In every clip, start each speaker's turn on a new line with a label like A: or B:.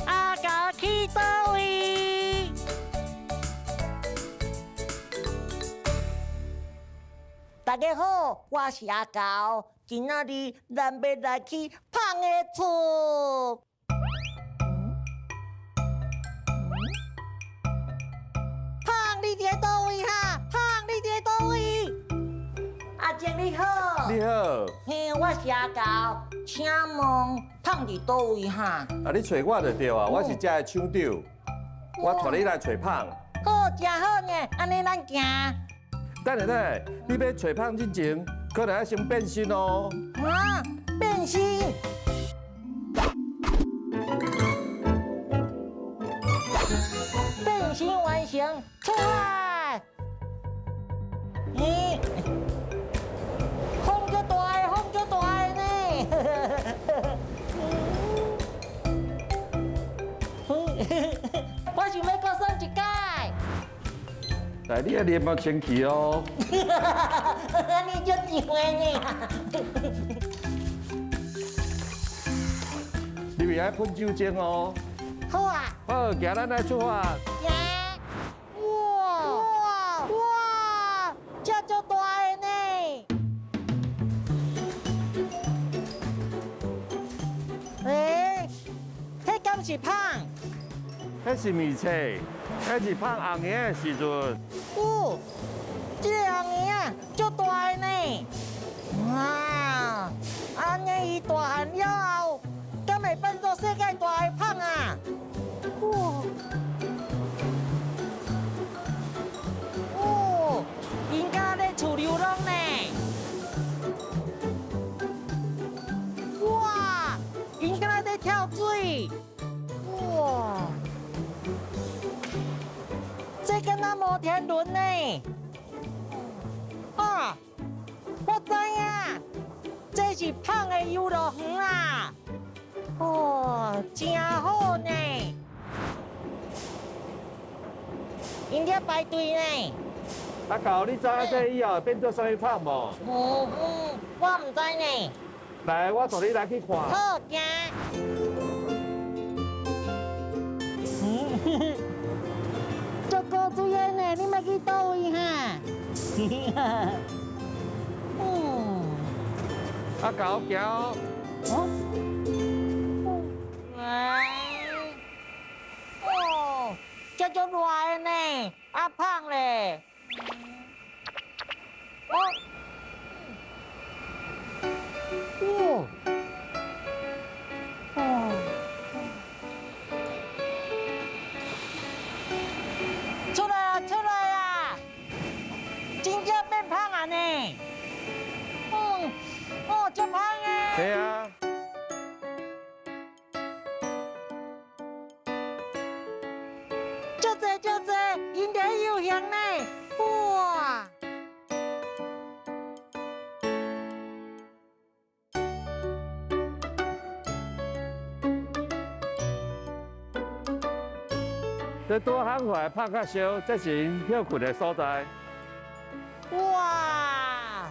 A: 阿狗去佗位？大家好，我是阿狗。今仔日咱欲來去芳的厝。芳，你佇咧佗位哈？芳，你佇咧佗位？阿靜你好。
B: 你好。
A: 嘿，我是阿狗，請問芳佇佗位哈？
B: 啊，你揣我就對啊，我是這的廠長，我帶你來揣芳。
A: 好，真好呢，按呢咱行。
B: 等下等下，你欲揣芳之前，可能愛先變身哦。
A: 啊，變身？變身完成，出發！咦，風足大的，風足大的呢！我想欲閣耍一擺。
B: 來，你愛臉無清氣哦。
A: 你足像的呢。
B: 你咪愛噴酒精哦。
A: 好啊。
B: 好，行，咱來出發。
A: 行。哇哇哇！這足大的呢。欸，彼敢是芳？
B: 彼是面冊，彼是芳紅嬰的時陣。
A: 哦，這個紅嬰仔足大的呢。哇，按呢伊大漢了後，敢會變做世界大的芳啊？哇！哦，𪜶敢咧厝流浪呢？哇！𪜶敢若咧跳水？哇！這敢若摩天輪呢？啊！我知影，這是芳的遊樂園啦！哦，真好呢！𪜶咧排隊呢。
B: 阿狗，你知影這以後會變做啥物芳無？
A: 哦，嗯，我毋知呢。
B: 來，我帶你來去看。
A: 好，行。足古錐的呢，你欲去佗位哈？嗯。
B: 阿狗，行哦。
A: 哦。哦，這足熱的呢，阿芳咧。哦。哦。哦。出來啊！出來啊！真正變芳啊呢！嗯，哦，足芳的。
B: 對啊。
A: 足濟足濟，𪜶佇咧遊行呢！哇！
B: 這拄好塊拍較燒，這是𪜶歇睏的所在。
A: 哇！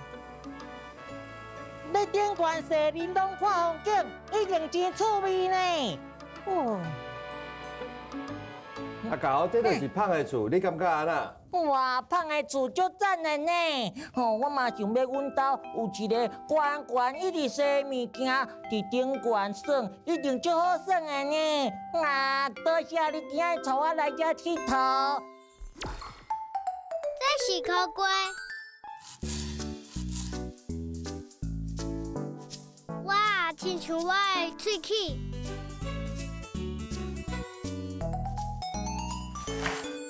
A: 咧頂懸踅林攏看風景，一定真趣味呢。哦。
B: 阿狗，這就是芳的厝，你感覺按怎？
A: 哇，芳的厝足讚的呢！吼，我嘛想欲阮兜有一个懸懸一直洗物件，佇頂懸耍，一定足好耍的呢。啊，多謝你今日帶我來遮𨑨迌。
C: 這是苦瓜。哇，親像我的喙齒。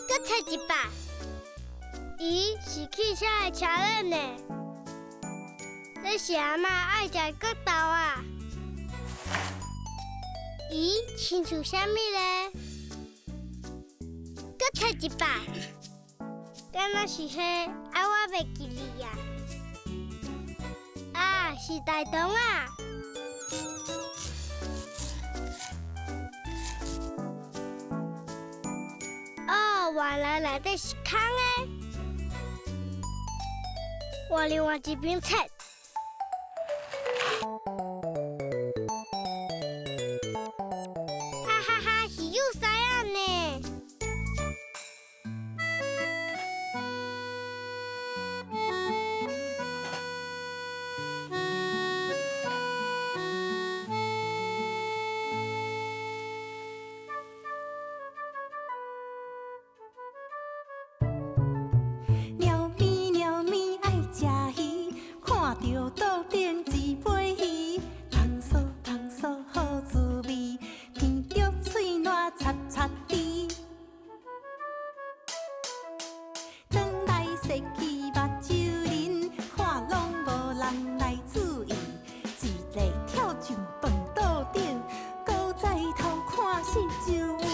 C: 閣揣一百。伊是汽車的車輪呢。你是阿嬷爱食骨头啊？咦，亲像啥物咧？阁揣一摆，敢若是彼？啊，我袂记哩啊。啊，是大同啊！哦，原来内底是空的。我另外一边切。哈哈哈，是幼狮仔呢。
D: 猫咪猫咪爱食鱼，看著桌顶一尾鱼，糖酥糖酥好滋味，闻著喙澜擦擦甜。转来踅去目睭仁，看拢无人来注意，一个跳上饭桌顶，阁再偷看四周围。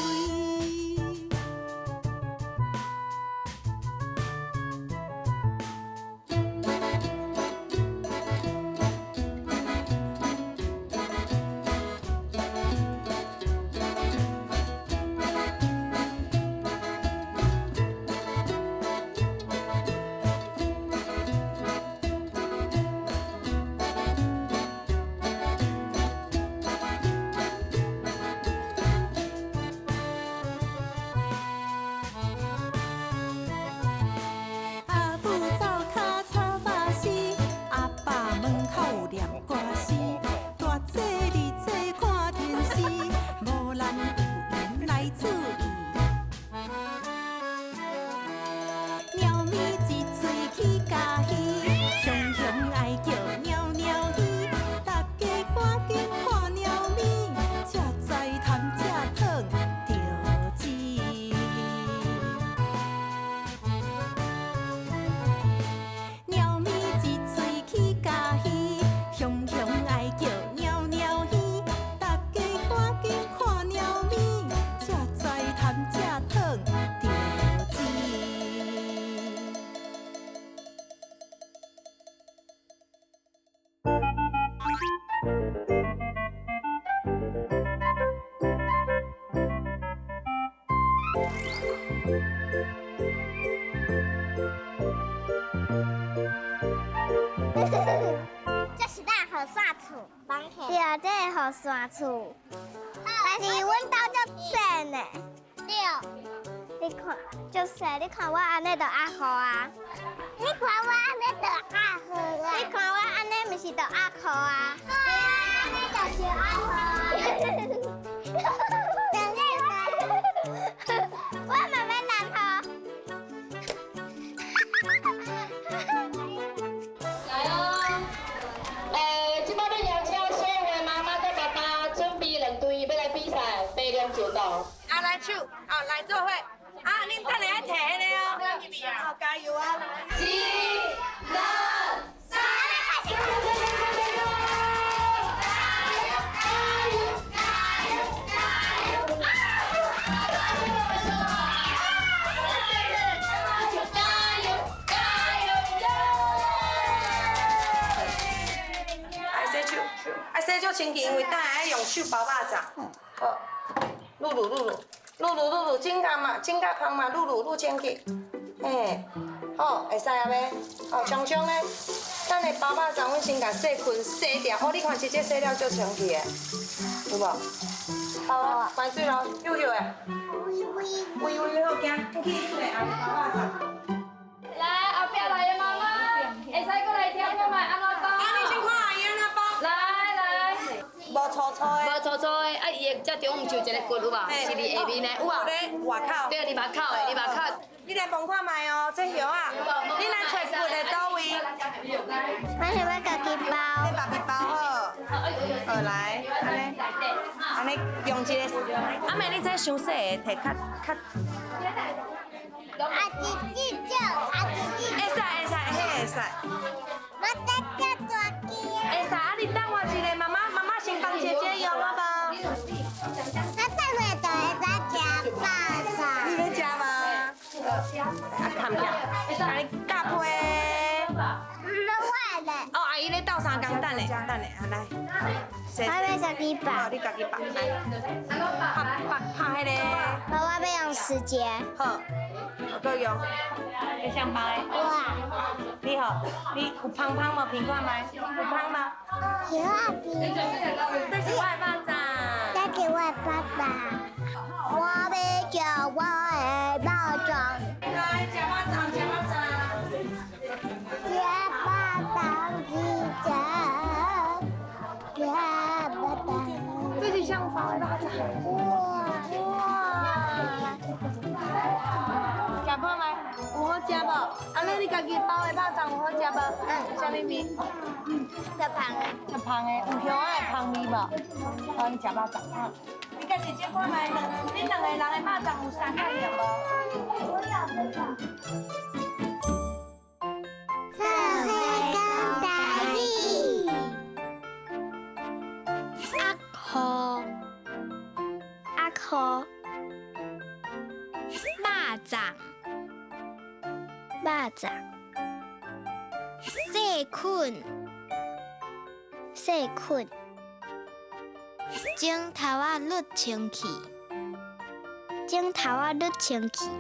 D: 阿母灶跤炒肉丝，阿爸门口念歌词，大姐二姐看电视，无人有闲来注意。猫咪一嘴去咬鱼，雄雄爱叫猫猫鱼，大家赶紧看猫咪，才知贪食糖著钱。猫咪一嘴去咬鱼，雄雄爱叫猫猫鱼，大家赶紧看猫咪，才知贪食糖著钱。
C: 这是咱雨伞厝，对，这是雨伞厝。但是阮兜足细呢。对，你看，足细，你看我按呢就压雨啊。你看我按呢就压雨啊。你看我按呢，毋是就压雨啊？对啊，按呢就是压雨啊。我嘛欲淋雨。
E: 来哦，这摆欲邀请所有的妈妈佮爸爸准备两队欲来比赛白龙石道。
F: 啊，来手，啊，来做伙，啊，恁等下爱提彼个哦，好，加油啊！
E: 一、二、三，加油！加油！
F: 爱洗手，爱洗手清气，因为等下爱用手包肉粽。好，露露露露，露露露露，整甲嘛，整甲香嘛，露露露清气。嘿，好，会使啊袂？哦，聪聪咧，等下包肉粽，阮先共细菌洗掉。哦，你看直接洗了足清气的，有无？好啊，关水咯，又又的。喂喂，好惊，你去出来后包肉粽。
E: 来，后壁来的妈妈，会使过来听看觅按怎包？
F: 啊，你先看阿姨按怎包。
E: 来来。
F: 无粗粗的。
E: 无粗粗的，啊，伊的这中毋是有一个骨有无？是伫下面的，有无？
F: 外口。
E: 对，伫外口的，伫外口。
F: 你来摸看觅哦，这叶仔，你来揣骨的佗位？
C: 我想欲家己包。
F: 你家己包好。好来，按呢，按呢用一个。阿妹，你这伤细的，提较较。
C: 啊，一只脚，啊，一只。
F: 会使会使，彼会使。
C: 我这只大鸡。
F: 等下，来。
C: 我欲家己包。
F: 好，你家己包。來。拍拍拍彼个。
C: 我欲用時間。
F: 好，我閣用。你想包的？
C: 哇。
F: 你好，你有芳芳無？聞看覓？有芳無？
C: 有啊，
F: 這是我的肉粽。
C: 這是我的爸爸。我欲食我的肉粽。
F: 來，食肉粽，食肉粽。
C: 食肉粽，食食肉粽。
F: 這是啥包的肉粽。
C: 哇哇！
F: 食看覓？有好食無？按呢你家己包的肉粽有好食無？嗯。啥物味？
C: 足芳的。
F: 足芳的，有香仔的芳味無？好，你食肉粽哈。你佮姐姐看覓，恁兩个人的肉粽有相仝著無？
C: 我有這個。做伙講台語。阿婆，阿婆，肉粽，肉粽，細菌，細菌，剪頭仔捋清氣，剪頭仔捋清氣。